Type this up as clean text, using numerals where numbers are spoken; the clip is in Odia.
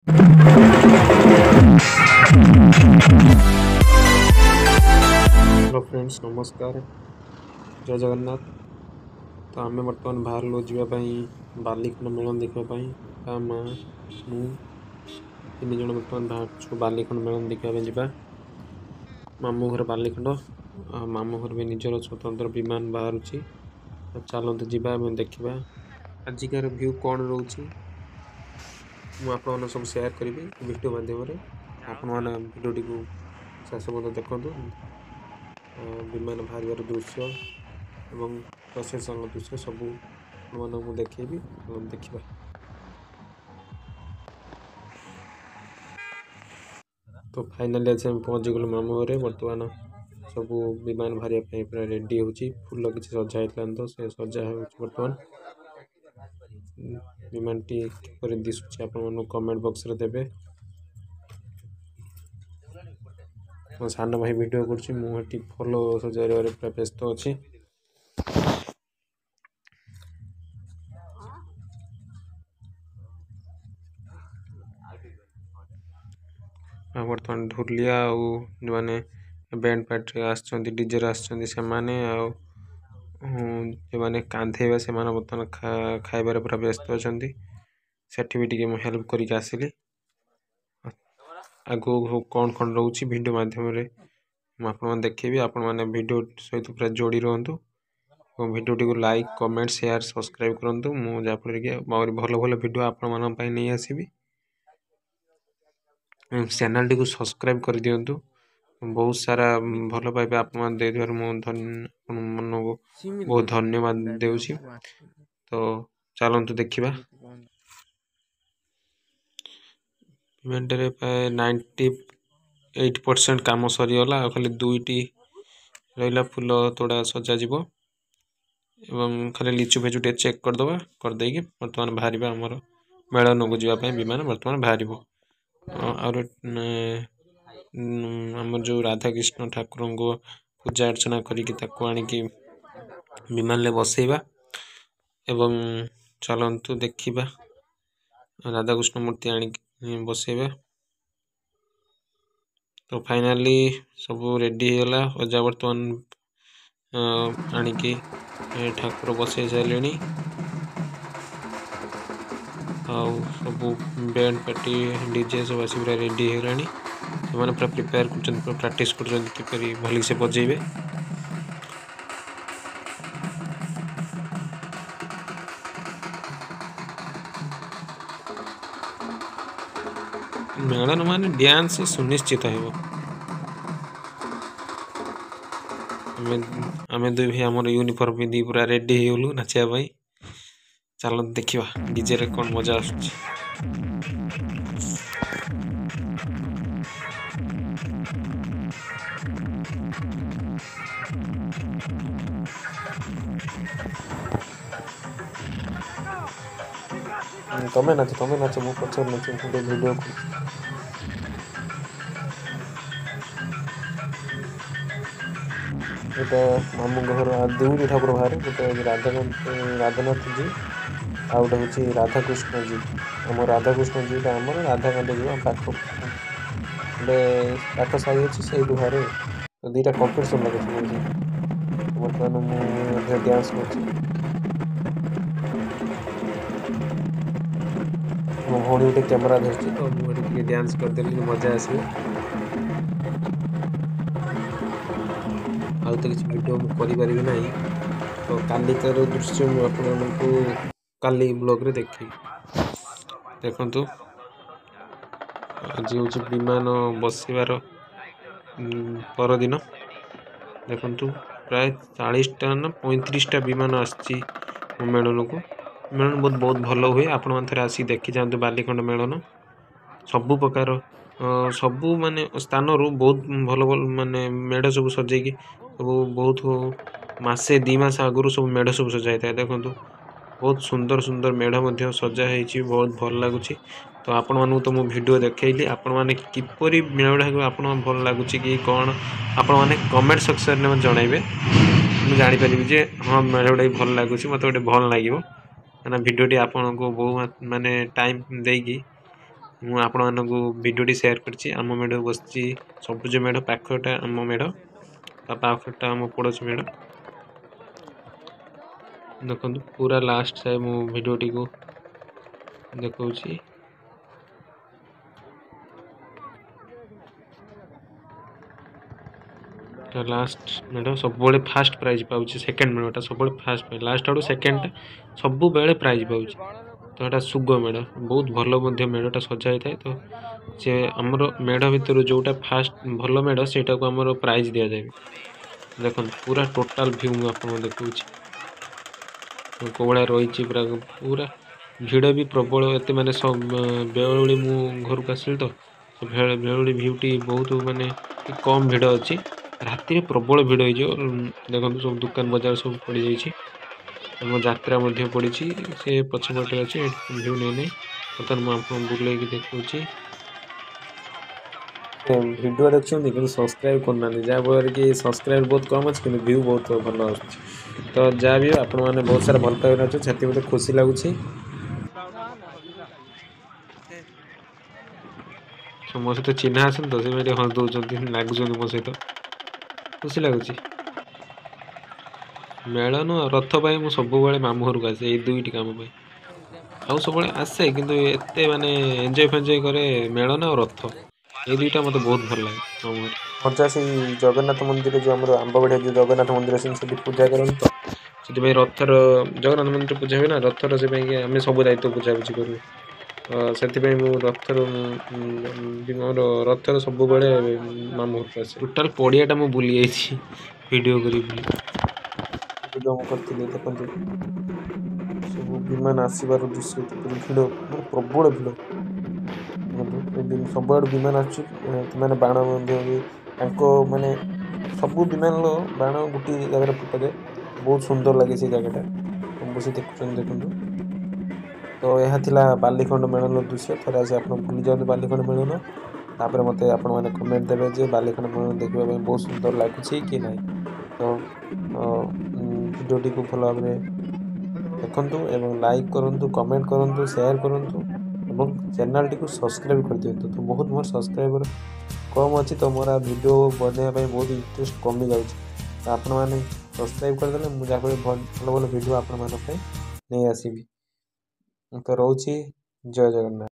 ହ୍ୟାଲୋ ଫ୍ରେଣ୍ଡସ୍, ନମସ୍କାର, ଜୟ ଜଗନ୍ନାଥ। ତ ଆମେ ବର୍ତ୍ତମାନ ବାହାରିଲୁ ଯିବା ପାଇଁ ବାଲିଖଣ୍ଡ ମେଳନ ଦେଖିବା ପାଇଁ। ବାପା, ମା, ମୁଁ ତିନି ଜଣ ବର୍ତ୍ତମାନ ବାହାରୁଛୁ ବାଲିଖଣ୍ଡ ମେଳନ ଦେଖିବା ପାଇଁ ଯିବା। ମାମୁଁ ଘର ବାଲିଖଣ୍ଡ, ଆଉ ମାମୁଁ ଘର ବି ନିଜର ସ୍ୱତନ୍ତ୍ର ବିମାନ ବାହାରୁଛି। ତ ଚାଲନ୍ତୁ ଯିବା ଏବଂ ଦେଖିବା ଆଜିକାର ଭ୍ୟୁ କ'ଣ ରହୁଛି। ମୁଁ ଆପଣମାନଙ୍କୁ ସବୁ ସେୟାର କରିବି ଭିଡ଼ିଓ ମାଧ୍ୟମରେ। ଆପଣମାନେ ଭିଡ଼ିଓଟିକୁ ଶେଷ ପର୍ଯ୍ୟନ୍ତ ଦେଖନ୍ତୁ। ବିମାନ ବାହାରିବାର ଦୃଶ୍ୟ ଏବଂ ପ୍ରସେସନର ଦୃଶ୍ୟ ସବୁ ଆପଣମାନଙ୍କୁ ମୁଁ ଦେଖେଇବି। ଦେଖିବା। ତ ଫାଇନାଲି ଆଜି ଆମେ ପହଞ୍ଚିଗଲୁ ମାମୁଁ ଘରେ। ବର୍ତ୍ତମାନ ସବୁ ବିମାନ ବାହାରିବା ପାଇଁ ପୁରା ରେଡ଼ି ହେଉଛି। ଫୁଲ କିଛି ସଜା ହେଇଥିଲା ତ ସେ ସଜା ହେଉଛି। ବର୍ତ୍ତମାନ ବିମାନଟି କିପରି ଦିଶୁଛି ଆପଣମାନଙ୍କୁ କମେଣ୍ଟ ବକ୍ସରେ ଦେବେ। ମୋ ସାନ ଭାଇ ଭିଡ଼ିଓ କରୁଛି, ମୁଁ ଏଠି ଫୁଲ ସଜାଇବାରେ ପୁରା ବ୍ୟସ୍ତ ଅଛି। ଆଉ ବର୍ତ୍ତମାନ ଢୁଲିଆ ଆଉ ଯେଉଁମାନେ ବ୍ୟାଣ୍ଡ ପାର୍ଟିରେ ଆସିଛନ୍ତି, ଡିଜେରେ ଆସିଛନ୍ତି ସେମାନେ, ଆଉ ଯେଉଁମାନେ କାନ୍ଧେଇବେ ସେମାନେ ବର୍ତ୍ତମାନ ଖାଇବାରେ ପୁରା ବ୍ୟସ୍ତ ଅଛନ୍ତି। ସେଠି ବି ଟିକେ ମୁଁ ହେଲ୍ପ କରିକି ଆସିଲି। ଆଗକୁ କ'ଣ କ'ଣ ରହୁଛି ଭିଡ଼ିଓ ମାଧ୍ୟମରେ ମୁଁ ଆପଣମାନଙ୍କୁ ଦେଖେଇବି। ଆପଣମାନେ ଭିଡ଼ିଓ ସହିତ ପୁରା ଯୋଡ଼ି ରୁହନ୍ତୁ ଏବଂ ଭିଡ଼ିଓଟିକୁ ଲାଇକ୍, କମେଣ୍ଟ, ସେୟାର, ସବସ୍କ୍ରାଇବ୍ କରନ୍ତୁ। ମୁଁ ଯାହାଫଳରେ କି ଆହୁରି ଭଲ ଭଲ ଭିଡ଼ିଓ ଆପଣମାନଙ୍କ ପାଇଁ ନେଇ ଆସିବି। ଚ୍ୟାନେଲଟିକୁ ସବସ୍କ୍ରାଇବ୍ କରିଦିଅନ୍ତୁ। ବହୁତ ସାରା ଭଲ ପାଇବା ଆପଣମାନେ ଦେଇଥିବାରୁ ମୁଁ ମନକୁ ବହୁତ ଧନ୍ୟବାଦ ଦେଉଛି। ତ ଚାଲନ୍ତୁ ଦେଖିବା। ଇଭେଣ୍ଟରେ ପ୍ରାୟ 98% କାମ ସରିଗଲା, ଆଉ ଖାଲି ଦୁଇଟି ରହିଲା, ଫୁଲ ତୋଡ଼ା ସଜାଯିବ ଏବଂ ଖାଲି ଲିଚୁ ଫିଚୁ ଟିକେ ଚେକ୍ କରିଦେବା। କରିଦେଇକି ବର୍ତ୍ତମାନ ବାହାରିବା ଆମର ମେଳନକୁ ଯିବା ପାଇଁ। ବିମାନ ବର୍ତ୍ତମାନ ବାହାରିବ। ଆହୁରି ଆମର ଯେଉଁ ରାଧାକୃଷ୍ଣ ଠାକୁରଙ୍କୁ ପୂଜା ଅର୍ଚ୍ଚନା କରିକି ତାକୁ ଆଣିକି ବିମାନରେ ବସେଇବା ଏବଂ ଚାଲନ୍ତୁ ଦେଖିବା, ରାଧାକୃଷ୍ଣ ମୂର୍ତ୍ତି ଆଣିକି ବସେଇବା। ତ ଫାଇନାଲି ସବୁ ରେଡ଼ି ହେଇଗଲା। ଅଜା ବର୍ତ୍ତମାନ ଆଣିକି ଠାକୁର ବସେଇ ସାରିଲେଣି, ଆଉ ସବୁ ବ୍ୟାଣ୍ଡ ପାର୍ଟି, ଡିଜେ ସବୁ ଆସି ପୁରା ରେଡ଼ି ହେଇଗଲାଣି। ସେମାନେ ପୁରା ପ୍ରିପେୟାର କରୁଛନ୍ତି, ପୁରା ପ୍ରାକ୍ଟିସ୍ କରୁଛନ୍ତି କିପରି ଭଲକି ସେ ବଜେଇବେ। ମେଳନ ମାନେ ଡ୍ୟାନ୍ସ ସୁନିଶ୍ଚିତ ହେବ। ଆମେ ଦୁଇ ଭାଇ ଆମର ୟୁନିଫର୍ମ ପିନ୍ଧିକି ପୁରା ରେଡ଼ି ହେଇଗଲୁ ନାଚିବା ପାଇଁ। ଚାଲନ୍ତୁ ଦେଖିବା ଡିଜେରେ କ'ଣ ମଜା ଆସୁଛି। ତମେ ନାଚ, ତମେ ନାଚ, ମୁଁ ପଛରେ ନାଚ। ମୁଁ ଟିକେ ଭିଡ଼ିଓ କରୁଛି। ଏଇଟା ମାମୁଁଙ୍କ ଘର। ଦୁଇଟି ଠାକୁର ବାହାରେ, ଗୋଟେ ରାଧାକାନ୍ତ ରାଧାନାଥ ଜୀ, ଆଉ ଗୋଟେ ହେଉଛି ରାଧାକୃଷ୍ଣ ଜୀ। ଆମ ରାଧାକୃଷ୍ଣ ଜୀଟା ଆମର, ରାଧାକାନ୍ତ ଜୀ ଆମ ପାଖ ଗୋଟେ ପାଖ ସାହି ଅଛି, ସେଇଠୁ ବାହାରେ। ତ ଦୁଇଟା କମ୍ପିଟିସନ୍ ଲାଗୁଛି କହୁଛି। ବର୍ତ୍ତମାନ ମୁଁ ମଧ୍ୟ ଡ୍ୟାନ୍ସ କରୁଛି। ମୋ ଭଉଣୀ ଗୋଟେ କ୍ୟାମେରା ଧରିଛି, ତ ମୁଁ ଏଠି ଟିକେ ଡ୍ୟାନ୍ସ କରିଦେଲି, ମଜା ଆସିବ। ଆଉ ତ କିଛି ଭିଡ଼ିଓ ମୁଁ କରିପାରିବି ନାହିଁ, ତ କାଲିକାର ଦୃଶ୍ୟ ମୁଁ ଆପଣମାନଙ୍କୁ କାଲି ବ୍ଲଗ୍ରେ ଦେଖେଇବି। ଦେଖନ୍ତୁ, ଆଜି ହେଉଛି ବିମାନ ବସିବାର ପରଦିନ। ଦେଖନ୍ତୁ, ପ୍ରାୟ 40ଟା ନା 35ଟା ବିମାନ ଆସିଛି ମୋ ମେଳନକୁ। ମେଳନ ବହୁତ ବହୁତ ଭଲ ହୁଏ। ଆପଣମାନେ ଥରେ ଆସିକି ଦେଖିଯାଆନ୍ତୁ ବାଲିଖଣ୍ଡ ମେଳନ। ସବୁ ପ୍ରକାର ସବୁ ମାନେ ସ୍ଥାନରୁ ବହୁତ ଭଲ ଭଲ ମାନେ ମେଢ଼ ସବୁ ସଜେଇକି ସବୁ ବହୁତ ମାସେ 2 ମାସ ଆଗରୁ ସବୁ ମେଢ଼ ସବୁ ସଜା ହେଇଥାଏ। ଦେଖନ୍ତୁ, ବହୁତ ସୁନ୍ଦର ସୁନ୍ଦର ମେଢ଼ ମଧ୍ୟ ସଜା ହେଇଛି, ବହୁତ ଭଲ ଲାଗୁଛି। ତ ଆପଣମାନଙ୍କୁ ତ ମୁଁ ଭିଡ଼ିଓ ଦେଖେଇଲି। ଆପଣମାନେ କିପରି ମେଢ଼କୁ ଆପଣଙ୍କୁ ଭଲ ଲାଗୁଛି କି କ'ଣ, ଆପଣମାନେ କମେଣ୍ଟ ସେକ୍ସନରେ ମୋତେ ଜଣାଇବେ। ମୁଁ ଜାଣିପାରିବି ଯେ ହଁ, ମେଢ଼ଟା ବି ଭଲ ଲାଗୁଛି, ମୋତେ ଗୋଟେ ଭଲ ଲାଗିବ, କାହିଁକିନା ଭିଡ଼ିଓଟି ଆପଣଙ୍କୁ ବହୁ ମାନେ ଟାଇମ୍ ଦେଇକି ମୁଁ ଆପଣମାନଙ୍କୁ ଭିଡ଼ିଓଟି ସେୟାର କରିଛି। ଆମ ମେଢ଼ ବସିଛି, ସବୁଜ ମେଢ଼ ପାଖଟା ଆମ ମେଢ଼, ତା ପାଖଟା ଆମ ପଡ଼ୋଶୀ ମେଢ଼। ଦେଖନ୍ତୁ, ପୁରା ଲାଷ୍ଟ ଯାଏ ମୁଁ ଭିଡ଼ିଓଟିକୁ ଦେଖାଉଛି। ଲାଷ୍ଟ ମେଢ଼ ସବୁବେଳେ ଫାଷ୍ଟ ପ୍ରାଇଜ୍ ପାଉଛି, ସେକେଣ୍ଡ ମେଢ଼ଟା ସବୁବେଳେ ଫାଷ୍ଟ ପ୍ରାଇଜ୍, ଲାଷ୍ଟ ଆଡ଼ୁ ସେକେଣ୍ଡଟା ସବୁବେଳେ ପ୍ରାଇଜ୍ ପାଉଛି। ତ ଏଇଟା ସୁଗ ମେଢ଼, ବହୁତ ଭଲ ମଧ୍ୟ ମେଢ଼ଟା ସଜା ହେଇଥାଏ। ତ ସେ ଆମର ମେଢ଼ ଭିତରୁ ଯେଉଁଟା ଫାଷ୍ଟ ଭଲ ମେଢ଼, ସେଇଟାକୁ ଆମର ପ୍ରାଇଜ୍ ଦିଆଯାଏ। ଦେଖନ୍ତୁ, ପୁରା ଟୋଟାଲ୍ ଭ୍ୟୁ ମୁଁ ଆପଣଙ୍କୁ ଦେଖାଉଛି କେଉଁ ଭଳିଆ ରହିଛି। ପୁରା ପୁରା ଭିଡ଼ ବି ପ୍ରବଳ ଏତେ, ମାନେ ବେଳଓଳି ମୁଁ ଘରକୁ ଆସିଲି, ତ ବେଳଓଳି ଭ୍ୟୁଟି ବହୁତ ମାନେ କମ୍ ଭିଡ଼ ଅଛି। ରାତିରେ ପ୍ରବଳ ଭିଡ଼ ହେଇଯିବ। ଦେଖନ୍ତୁ, ସବୁ ଦୋକାନ ବଜାର ସବୁ ପଡ଼ିଯାଇଛି। ଆମ ଯାତ୍ରା ମଧ୍ୟ ପଡ଼ିଛି, ସେ ପଛପଟେ ଅଛି, ଭ୍ୟୁ ନେଇନାହିଁ। ବର୍ତ୍ତମାନ ମୁଁ ଆପଣଙ୍କୁ ବୁଲେଇକି ଦେଖାଉଛି। ଭିଡ଼ିଓ ଦେଖୁଛନ୍ତି କିନ୍ତୁ ସବସ୍କ୍ରାଇବ୍ କରୁନାହାନ୍ତି, ଯାହାଫଳରେ କି ସବସ୍କ୍ରାଇବ୍ ବହୁତ କମ୍ ଅଛି କିନ୍ତୁ ଭ୍ୟୁ ବହୁତ ଭଲ ଆସୁଛି। ତ ଯାହା ବି ଆପଣମାନେ ବହୁତ ସାରା ଭଲ ପାଇବା ଅଛନ୍ତି, ସେଥିପାଇଁ ମୋତେ ଖୁସି ଲାଗୁଛି। ମୋ ସହିତ ଚିହ୍ନା ଅଛନ୍ତି ତ ସେମାନେ ଟିକେ ହସି ଦେଉଛନ୍ତି, ଲାଗୁଛନ୍ତି ମୋ ସହିତ, ଖୁସି ଲାଗୁଛି। ମେଳନ ରଥ ପାଇଁ ମୁଁ ସବୁବେଳେ ମାମୁଁ ଘରକୁ ଆସେ, ଏଇ ଦୁଇଟି କାମ ପାଇଁ। ଆଉ ସବୁବେଳେ ଆସେ କିନ୍ତୁ ଏତେ ମାନେ ଏନ୍ଜୟ ଫେନ୍ଜୟ କରେ ମେଳନ ଆଉ ରଥ, ଏଇ ଦୁଇଟା ମୋତେ ବହୁତ ଭଲ ଲାଗେ ମାମୁଁ ଘରେ। ମଜା ସେଇ ଜଗନ୍ନାଥ ମନ୍ଦିର, ଯେଉଁ ଆମର ଆମ୍ବଗଡ଼ିଆ ଯେଉଁ ଜଗନ୍ନାଥ ମନ୍ଦିର ସେଠି ପୂଜା କରନ୍ତି, ତ ସେଥିପାଇଁ ରଥର, ଜଗନ୍ନାଥ ମନ୍ଦିର ପୂଜା ହୁଏ ନା ରଥର, ସେଥିପାଇଁକି ଆମେ ସବୁ ଦାୟିତ୍ୱ ବୁଝାବୁଝି କରୁ। ସେଥିପାଇଁ ମୁଁ ରଥର, ମୋର ରଥର ସବୁବେଳେ ମାମୁଁ ଘରକୁ ଆସେ। ଟୋଟାଲ୍ ପଡ଼ିଆଟା ମୁଁ ବୁଲି ଯାଇଛି ଭିଡ଼ିଓ କରି ବୋଲି ଭିଡ଼ିଓ ମୁଁ କରିଥିଲି। ଦେଖନ୍ତୁ, ସବୁ ବିମାନ ଆସିବାର ଦୃଶ୍ୟ, ଭିଡ଼ ମାନେ ପ୍ରବଳ ଭିଡ଼। ଦେଖନ୍ତୁ, ସବୁଆଡ଼ୁ ବିମାନ ଆସୁଛି, ସେମାନେ ବାଣ ମଧ୍ୟ ବି ତାଙ୍କ ମାନେ ସବୁ ବିମାନର ବାଣ ଗୋଟିଏ ଜାଗାରେ ଫୁଟାଯାଏ। ବହୁତ ସୁନ୍ଦର ଲାଗେ ସେ ଜାଗାଟା, ବସି ଦେଖୁଛନ୍ତି। ଦେଖନ୍ତୁ, ତ ଏହା ଥିଲା ବାଲିଖଣ୍ଡ ମେଳନର ଦୃଶ୍ୟ। ଥରେ ଆସି ଆପଣ ବୁଲି ଯାଆନ୍ତୁ ବାଲିଖଣ୍ଡ ମେଳନ, ତାପରେ ମୋତେ ଆପଣମାନେ କମେଣ୍ଟ ଦେବେ ଯେ ବାଲିଖଣ୍ଡ ମେଳନ ଦେଖିବା ପାଇଁ ବହୁତ ସୁନ୍ଦର ଲାଗୁଛି କି ନାହିଁ। ତ ଭିଡ଼ିଓଟିକୁ ଭଲ ଭାବରେ ଦେଖନ୍ତୁ ଏବଂ ଲାଇକ୍ କରନ୍ତୁ, କମେଣ୍ଟ କରନ୍ତୁ, ସେୟାର କରନ୍ତୁ ଏବଂ ଚ୍ୟାନେଲଟିକୁ ସବସ୍କ୍ରାଇବ୍ କରିଦିଅନ୍ତୁ। ତ ବହୁତ ମୋର ସବସ୍କ୍ରାଇବର କମ୍ ଅଛି, ତ ମୋର ଭିଡ଼ିଓ ବନେଇବା ପାଇଁ ବହୁତ ଇଣ୍ଟରେଷ୍ଟ କମିଯାଉଛି। ତ ଆପଣମାନେ ସବସ୍କ୍ରାଇବ୍ କରିଦେଲେ ମୁଁ ଯାହାଫଳରେ ଭଲ ଭଲ ଭିଡ଼ିଓ ଆପଣମାନଙ୍କ ପାଇଁ ନେଇ ଆସିବି। ତ ରହୁଛି, ଜୟ ଜଗନ୍ନାଥ।